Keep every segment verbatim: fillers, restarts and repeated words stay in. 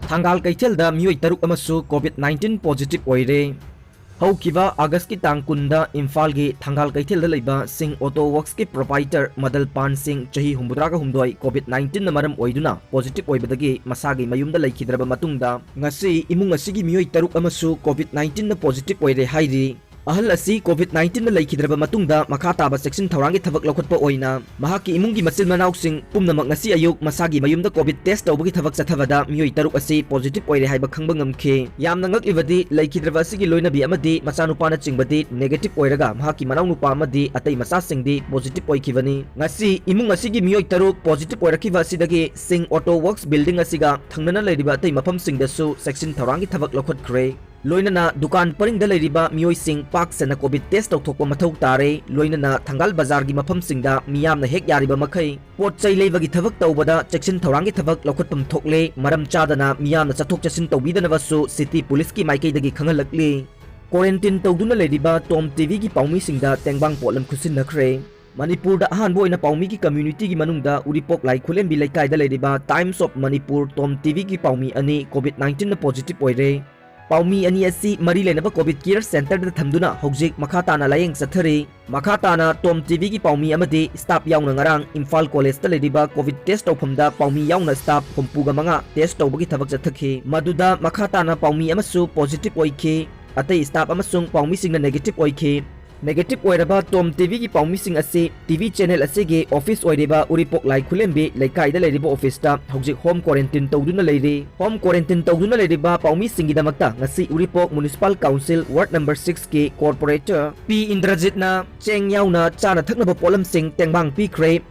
ꯊꯪꯒꯥꯜ ꯀꯩꯊꯦꯜꯗ ꯃꯤꯑꯣꯏ ꯇꯔꯨꯛ ꯑꯃꯁꯨ COVID nineteen positive ꯑꯣꯏꯔꯦ꯫ ꯍꯧꯈꯤꯕ ꯑꯥꯒꯁꯀꯤ ꯇꯥꯡ ꯀꯨꯟꯗ ꯏꯝꯐꯥꯜꯒꯤ ꯊꯪꯒꯥꯜ ꯀꯩꯊꯦꯜꯗ ꯂꯩꯕ ꯁꯤꯡ ꯑꯣꯇꯣ ꯋꯔꯛꯁꯀꯤ proprietor ꯃꯗꯜ ꯄꯥꯟ ꯁꯤꯡ, ꯆꯍꯤ ꯍꯨꯝꯐꯨꯇꯔꯥꯒ ꯍꯨꯝꯗꯣꯏ, COVID nineteenꯅ ꯃꯔꯝ ꯑꯣꯏꯗꯨꯅ positive ꯑꯣꯏꯕꯗꯒꯤ ꯃꯁꯥꯒꯤ ꯃꯌꯨꯝꯗ ꯂꯩꯈꯤꯗ꯭ꯔꯕ ꯃꯇꯨꯡꯗ, ꯉꯁꯤ ꯏꯃꯨꯡ ꯑꯁꯤꯒꯤ ꯃꯤꯑꯣꯏ ꯇꯔꯨꯛ ꯑꯃꯁꯨ COVID nineteenꯅ positive ꯑꯣꯏꯔꯦ ꯍꯥꯏꯔꯤ꯫ ꯑꯍꯜ ꯑꯁꯤ COVID nineteenꯅ ꯂꯩꯈꯤꯗ꯭ꯔꯕ ꯃꯇꯨꯡꯗ ꯃꯈꯥ ꯇꯥꯕ ꯆꯦꯛꯁꯤꯟ ꯊꯧꯔꯥꯡꯒꯤ ꯊꯕꯛ ꯂꯧꯈꯠꯄ ꯑꯣꯏꯅ ꯃꯍꯥꯛꯀꯤ ꯏꯃꯨꯡꯒꯤ ꯃꯆꯤꯟ ꯃꯅꯥꯎꯁꯤꯡ ꯄꯨꯝꯅꯃꯛ ꯉꯁꯤ ꯑꯌꯨꯛ ꯃꯁꯥꯒꯤ ꯃꯌꯨꯝꯗ COVID test ꯇꯧꯕꯒꯤ ꯊꯕꯛ ꯆꯠꯊꯕꯗ ꯃꯤꯑꯣꯏ ꯇꯔꯨꯛ ꯑꯁꯤ positive ꯑꯣꯏꯔꯦ ꯍꯥꯏꯕ ꯈꯪꯕ ꯉꯝꯈꯤ꯫ ꯌꯥꯝꯅ ꯉꯛꯂꯤꯕꯗꯤ, ꯂꯩꯈꯤꯗ꯭ꯔꯕ ꯑꯁꯤꯒꯤ ꯂꯣꯏꯅꯕꯤ ꯑꯃꯗꯤ ꯃꯆꯥꯅꯨꯄꯥꯅꯆꯤꯡꯕꯗꯤ negative ꯑꯣꯏꯔꯒ, ꯃꯍꯥꯛꯀꯤ ꯃꯅꯥꯎꯅꯨꯄꯥ ꯑꯃꯗꯤ ꯑꯇꯩ ꯃꯆꯥꯁꯤꯡꯗꯤ positive ꯑꯣꯏꯈꯤꯕꯅꯤ꯫ ꯉꯁꯤ ꯏꯃꯨꯡ ꯑꯁꯤꯒꯤ ꯃꯤꯑꯣꯏ ꯇꯔꯨꯛ positive ꯑꯣꯏꯔꯛꯈꯤꯕ ꯑꯁꯤꯗꯒꯤ ꯁꯤꯡ ꯑꯣꯇꯣ ꯋꯔꯛꯁ building ꯑꯁꯤꯒ ꯊꯪꯅꯅ ꯂꯩꯔꯤꯕ ꯑꯇꯩ ꯃꯐꯝꯁꯤꯡꯗꯁꯨ ꯆꯦꯛꯁꯤꯟ ꯊꯧꯔꯥꯡꯒꯤ ꯊꯕꯛ ꯂꯧꯈꯠꯈ꯭ꯔꯦ꯫ ꯂꯣꯏꯅꯅ ꯗꯨꯀꯥꯟ ꯄꯔꯤꯡꯗ ꯂꯩꯔꯤꯕ ꯃꯤꯑꯣꯏꯁꯤꯡ ꯄꯥꯛ ꯁꯟꯅ COVID test ꯇꯧꯊꯣꯛꯄ ꯃꯊꯧ ꯇꯥꯔꯦ꯫ ꯂꯣꯏꯅꯅ ꯊꯪꯒꯥꯜ ꯕꯖꯥꯔꯒꯤ ꯃꯐꯝꯁꯤꯡꯗ ꯃꯤꯌꯥꯝꯅ ꯍꯦꯛ ꯌꯥꯔꯤꯕ ꯃꯈꯩ ꯄꯣꯠ ꯆꯩ ꯂꯩꯕꯒꯤ ꯊꯕꯛ ꯇꯧꯕꯗ ꯆꯦꯛꯁꯤꯟ ꯊꯧꯔꯥꯡꯒꯤ ꯊꯕꯛ ꯂꯧꯈꯠꯐꯝ ꯊꯣꯛꯂꯦ꯫ ꯃꯔꯝ ꯆꯥꯗꯅ ꯃꯤꯌꯥꯝꯅ ꯆꯠꯊꯣꯛ ꯆꯠꯁꯤꯟ ꯇꯧꯕꯤꯗꯅꯕꯁꯨ city policeꯀꯤ ꯃꯥꯏꯀꯩꯗꯒꯤ ꯈꯪꯍꯜꯂꯛꯂꯤ꯫ Quarantine ꯇꯧꯗꯨꯅ ꯂꯩꯔꯤꯕ ꯇꯣꯝ ꯇꯤꯚꯤꯒꯤ ꯄꯥꯎꯃꯤꯁꯤꯡꯗ ꯇꯦꯡꯕꯥꯡ ꯄꯣꯠꯂꯝ ꯈꯨꯠꯁꯤꯟꯅꯈ꯭ꯔꯦ꯫ ꯃꯅꯤꯄꯨꯔꯗ ꯑꯍꯥꯟꯕ ꯑꯣꯏꯅ ꯄꯥꯎꯃꯤꯒꯤ communityꯒꯤ ꯃꯅꯨꯡꯗ ꯎꯔꯤꯄꯣꯛ ꯂꯥꯏ ꯈꯨꯂꯦꯝꯕꯤ ꯂꯩꯀꯥꯏꯗ ꯂꯩꯔꯤꯕ Times of Manipur ꯇꯣꯝ ꯇꯤꯚꯤꯒꯤ ꯄꯥꯎꯃꯤ ꯑꯅꯤ COVID nineteenꯅ positive ꯑꯣꯏꯔꯦ꯫ ꯄꯥꯎꯃꯤ ꯑꯅꯤ ꯑꯁꯤ ꯃꯔꯤ ꯂꯩꯅꯕ COVID care centreꯗ ꯊꯝꯗꯨꯅ ꯍꯧꯖꯤꯛ ꯃꯈꯥ ꯇꯥꯅ ꯂꯥꯌꯦꯡ ꯆꯠꯊꯔꯤ꯫ ꯃꯈꯥ ꯇꯥꯅ ꯇꯣꯝ ꯇꯤꯚꯤꯒꯤ ꯄꯥꯎꯃꯤ ꯑꯃꯗꯤ staff ꯌꯥꯎꯅ ꯉꯔꯥꯡ ꯏꯝꯐꯥꯜ ꯀꯣꯂꯦꯖꯇ ꯂꯩꯔꯤꯕ COVID test ꯇꯧꯐꯝꯗ ꯄꯥꯎꯃꯤ ꯌꯥꯎꯅ staff ꯍꯨꯝꯐꯨꯒ ꯃꯉꯥ test ꯇꯧꯕꯒꯤ ꯊꯕꯛ ꯆꯠꯊꯈꯤ꯫ ꯃꯗꯨꯗ ꯃꯈꯥ ꯇꯥꯅ ꯄꯥꯎꯃꯤ ꯑꯃꯁꯨ positive ꯑꯣꯏꯈꯤ꯫ ꯑꯇꯩ staff ꯑꯃꯁꯨꯡ ꯄꯥꯎꯃꯤꯁꯤꯡꯅ negative ꯑꯣꯏꯈꯤ꯫ Negative ꯑꯣꯏꯔꯕ ꯇꯣꯝ ꯇꯤꯚꯤꯒꯤ ꯄꯥꯎꯃꯤꯁꯤꯡ ꯑꯁꯤ ꯇꯤꯚꯤ channel ꯑꯁꯤꯒꯤ office ꯑꯣꯏꯔꯤꯕ ꯎꯔꯤꯄꯣꯛ ꯂꯥꯏ ꯈꯨꯂꯦꯝꯕꯤ ꯂꯩꯀꯥꯏꯗ ꯂꯩꯔꯤꯕ officeꯇ ꯍꯧꯖꯤꯛ home quarantine ꯇꯧꯗꯨꯅ ꯂꯩꯔꯤ꯫ Home quarantine ꯇꯧꯗꯨꯅ ꯂꯩꯔꯤꯕ ꯄꯥꯎꯃꯤꯁꯤꯡꯒꯤꯗꯃꯛꯇ ꯉꯁꯤ ꯎꯔꯤꯄꯣꯛ Municipal Council Ward number sixꯀꯤ corporator ꯄꯤ ꯏꯟꯗ꯭ꯔꯖꯤꯠꯅ ꯆꯦꯡ ꯌꯥꯎꯅ ꯆꯥꯅ ꯊꯛꯅꯕ ꯄꯣꯠꯂꯝꯁꯤꯡ ꯇꯦꯡꯕꯥꯡ ꯄꯤꯈ꯭ꯔꯦ꯫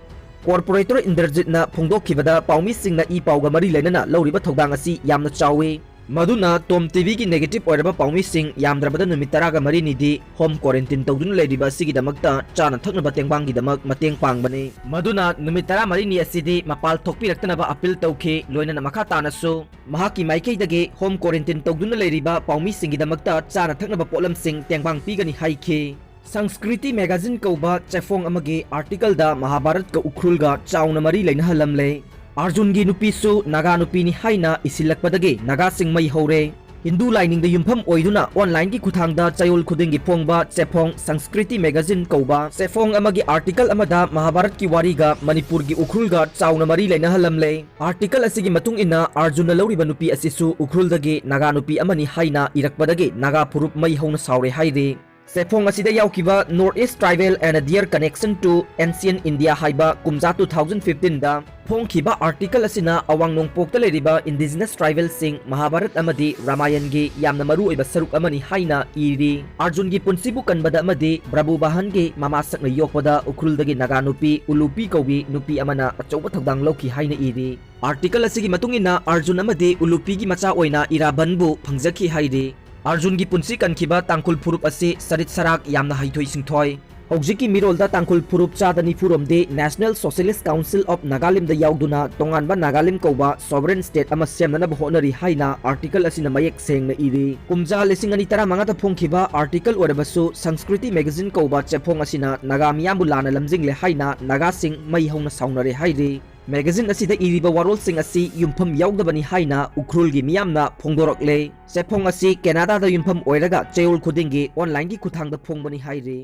Corporator ꯏꯟꯗ꯭ꯔꯖꯤꯠꯅ ꯐꯣꯡꯗꯣꯛꯈꯤꯕꯗ, ꯄꯥꯎꯃꯤꯁꯤꯡꯅ ꯏ ꯄꯥꯎꯒ ꯃꯔꯤ ꯂꯩꯅꯅ ꯂꯧꯔꯤꯕ ꯊꯧꯗꯥꯡ ꯑꯁꯤ ꯌꯥꯝꯅ ꯆꯥꯎꯏ꯫ ꯃꯗꯨꯅ ꯇꯣꯝ ꯇꯤꯚꯤꯒꯤ negative ꯑꯣꯏꯔꯕ ꯄꯥꯎꯃꯤꯁꯤꯡ ꯌꯥꯝꯗ꯭ꯔꯕꯗ ꯅꯨꯃꯤꯠ ꯇꯔꯥꯒ ꯃꯔꯤꯅꯤꯗꯤ home quarantine ꯇꯧꯗꯨꯅ ꯂꯩꯔꯤꯕ ꯑꯁꯤꯒꯤꯗꯃꯛꯇ ꯆꯥꯅ ꯊꯛꯅꯕ ꯇꯦꯡꯕꯥꯡꯒꯤꯗꯃꯛ ꯃꯇꯦꯡ ꯄꯥꯡꯕꯅꯤ꯫ ꯃꯗꯨꯅ ꯅꯨꯃꯤꯠ ꯇꯔꯥꯃꯔꯤꯅꯤ ꯑꯁꯤꯗꯤ ꯃꯄꯥꯜ ꯊꯣꯛꯄꯤꯔꯛꯇꯅꯕ appeal ꯇꯧꯈꯤ꯫ ꯂꯣꯏꯅꯅ ꯃꯈꯥ ꯇꯥꯅꯁꯨ ꯃꯍꯥꯛꯀꯤ ꯃꯥꯏꯀꯩꯗꯒꯤ home quarantine ꯇꯧꯗꯨꯅ ꯂꯩꯔꯤꯕ ꯄꯥꯎꯃꯤꯁꯤꯡꯒꯤꯗꯃꯛꯇ ꯆꯥꯅ ꯊꯛꯅꯕ ꯄꯣꯠꯂꯝꯁꯤꯡ ꯇꯦꯡꯕꯥꯡ ꯄꯤꯒꯅꯤ ꯍꯥꯏꯈꯤ꯫ Sanskriti Magazine ꯀꯧꯕ ꯆꯦꯐꯣꯡ ꯑꯃꯒꯤ articleꯗ ꯃꯍꯥꯚꯥꯔꯠꯀ ꯎꯈ꯭ꯔꯨꯜꯒ ꯆꯥꯎꯅ ꯃꯔꯤ ꯂꯩꯅꯍꯜꯂꯝꯂꯦ꯫ ꯑꯥꯔꯖꯨꯟꯒꯤ ꯅꯨꯄꯤꯁꯨ ꯅꯥꯒꯥ ꯅꯨꯄꯤꯅꯤ ꯍꯥꯏꯅ ꯏꯁꯤꯜꯂꯛꯄꯗꯒꯤ ꯅꯥꯒꯥꯁꯤꯡ ꯃꯩ ꯍꯧꯔꯦ꯫ ꯍꯤꯟꯗꯨ ꯂꯥꯏꯅꯤꯡꯗ ꯌꯨꯝꯐꯝ ꯑꯣꯏꯗꯨꯅ online ꯒꯤ ꯈꯨꯠꯊꯥꯡꯗ ꯆꯌꯣꯜ ꯈꯨꯗꯤꯡꯒꯤ ꯐꯣꯡꯕ ꯆꯦꯐꯣꯡ Sanskriti Magazine ꯀꯧꯕ ꯆꯦꯐꯣꯡ ꯑꯃꯒꯤ article ꯑꯃꯗ ꯃꯍꯥꯚꯥꯔꯠꯀꯤ ꯋꯥꯔꯤꯒ ꯃꯅꯤꯄꯨꯔꯒꯤ ꯎꯈ꯭ꯔꯨꯜꯒ ꯆꯥꯎꯅ ꯃꯔꯤ ꯂꯩꯅꯍꯜꯂꯝꯂꯦ꯫ Article ꯑꯁꯤꯒꯤ ꯃꯇꯨꯡ ꯏꯟꯅ ꯑꯥꯔꯖꯨꯟꯅ ꯂꯧꯔꯤꯕ ꯅꯨꯄꯤ ꯑꯁꯤꯁꯨ ꯎꯈ꯭ꯔꯨꯜꯗꯒꯤ ꯅꯥꯒꯥ ꯅꯨꯄꯤ ꯑꯃꯅꯤ ꯍꯥꯏꯅ ꯏꯔꯛꯄꯗꯒꯤ ꯅꯥꯒꯥ ꯐꯨꯔꯨꯞ ꯃꯩ ꯍꯧꯅ ꯁꯥꯎꯔꯦ ꯍꯥꯏꯔꯤ꯫ ꯆꯦꯐꯣꯡ ꯑꯁꯤꯗ ꯌꯥꯎꯈꯤꯕ North East Tribal and Their Connection to Ancient India ꯍꯥꯏꯕ ꯀꯨꯝꯖꯥ two thousand fifteen ꯗ ꯐꯣꯡꯈꯤꯕ article ꯑꯁꯤꯅ ꯑꯋꯥꯡ ꯅꯣꯡꯄꯣꯛꯇ ꯂꯩꯔꯤꯕ indigenous tribal ꯁꯤꯡ ꯃꯍꯥꯚꯥꯔꯠ ꯑꯃꯗꯤ ꯔꯥꯃꯥꯌꯟꯒꯤ ꯌꯥꯝꯅ ꯃꯔꯨꯑꯣꯏꯕ ꯁꯔꯨꯛ ꯑꯃꯅꯤ ꯍꯥꯏꯅ ꯏꯔꯤ꯫ ꯑꯥꯔꯖꯨꯟꯒꯤ ꯄꯨꯟꯁꯤꯕꯨ ꯀꯟꯕꯗ ꯑꯃꯗꯤ ꯕ꯭ꯔꯕꯨ ꯕꯥꯍꯟꯒꯤ ꯃꯃꯥꯁꯛꯅ ꯌꯣꯛꯄꯗ ꯎꯈ꯭ꯔꯨꯜꯗꯒꯤ ꯅꯥꯒꯥ ꯅꯨꯄꯤ ꯎꯂꯨꯄꯤ ꯀꯧꯕꯤ ꯅꯨꯄꯤ ꯑꯃꯅ ꯑꯆꯧꯕ ꯊꯧꯗꯥꯡ ꯂꯧꯈꯤ ꯍꯥꯏꯅ ꯏꯔꯤ꯫ Article ꯑꯁꯤꯒꯤ ꯃꯇꯨꯡ ꯏꯟꯅ ꯑꯥꯔꯖꯨꯟ ꯑꯃꯗꯤ ꯎꯂꯨꯄꯤꯒꯤ ꯃꯆꯥ ꯑꯣꯏꯅ ꯏꯔꯥꯕꯟꯕꯨ ꯐꯪꯖꯈꯤ ꯍꯥꯏꯔꯤ꯫ ꯑꯥꯔꯖꯨꯟꯒꯤ ꯄꯨꯟꯁꯤ ꯀꯟꯈꯤꯕ ꯇꯥꯡꯈꯨꯜ ꯐꯨꯔꯨꯞ ꯑꯁꯤ ꯁꯔꯤꯠ ꯁꯔꯥꯛ ꯌꯥꯝꯅ ꯍꯩꯊꯣꯏ ꯁꯤꯡꯊꯣꯏ꯫ ꯍꯧꯖꯤꯛꯀꯤ ꯃꯤꯔꯣꯜꯗ ꯇꯥꯡꯈꯨꯜ ꯐꯨꯔꯨꯞ ꯆꯥꯗ ꯅꯤꯐꯨ ꯔꯣꯝꯗꯤ National Socialist Council of Nagalimꯗ ꯌꯥꯎꯗꯨꯅ ꯇꯣꯉꯥꯟꯕ ꯅꯥꯒꯥꯂꯤꯝ ꯀꯧꯕ sovereign state ꯑꯃ ꯁꯦꯝꯅꯅꯕ ꯍꯣꯠꯅꯔꯤ ꯍꯥꯏꯅ article ꯑꯁꯤꯅ ꯃꯌꯦꯛ ꯁꯦꯡꯅ ꯏꯔꯤ꯫ ꯀꯨꯝꯖꯥ ꯂꯤꯁꯤꯡ ꯑꯅꯤ ꯇꯔꯥꯃꯉꯥꯗ ꯐꯣꯡꯈꯤꯕ article ꯑꯣꯏꯔꯕꯁꯨ Sanskriti Magazine ꯀꯧꯕ ꯆꯦꯐꯣꯡ ꯑꯁꯤꯅ ꯅꯥꯒꯥ ꯃꯤꯌꯥꯝꯕꯨ ꯂꯥꯟꯅ ꯂꯝꯖꯤꯡꯂꯦ ꯍꯥꯏꯅ ꯅꯥꯒꯥꯁꯤꯡ ꯃꯩ ꯍꯧꯅ ꯁꯥꯎꯅꯔꯦ ꯍꯥꯏꯔꯤ꯫ Magazine ꯑꯁꯤꯗ ꯏꯔꯤꯕ ꯋꯥꯔꯣꯜꯁꯤꯡ ꯑꯁꯤ ꯌꯨꯝꯐꯝ ꯌꯥꯎꯗꯕꯅꯤ ꯍꯥꯏꯅ ꯎꯈ꯭ꯔꯨꯜꯒꯤ ꯃꯤꯌꯥꯝꯅ ꯐꯣꯡꯗꯣꯔꯛꯂꯦ꯫ ꯆꯦꯐꯣꯡ ꯑꯁꯤ ꯀꯦꯅꯥꯗꯥꯗ ꯌꯨꯝꯐꯝ ꯑꯣꯏꯔꯒ ꯆꯌꯣꯜ ꯈꯨꯗꯤꯡꯒꯤ online ꯒꯤ ꯈꯨꯠꯊꯥꯡꯗ ꯐꯣꯡꯕꯅꯤ ꯍꯥꯏꯔꯤ꯫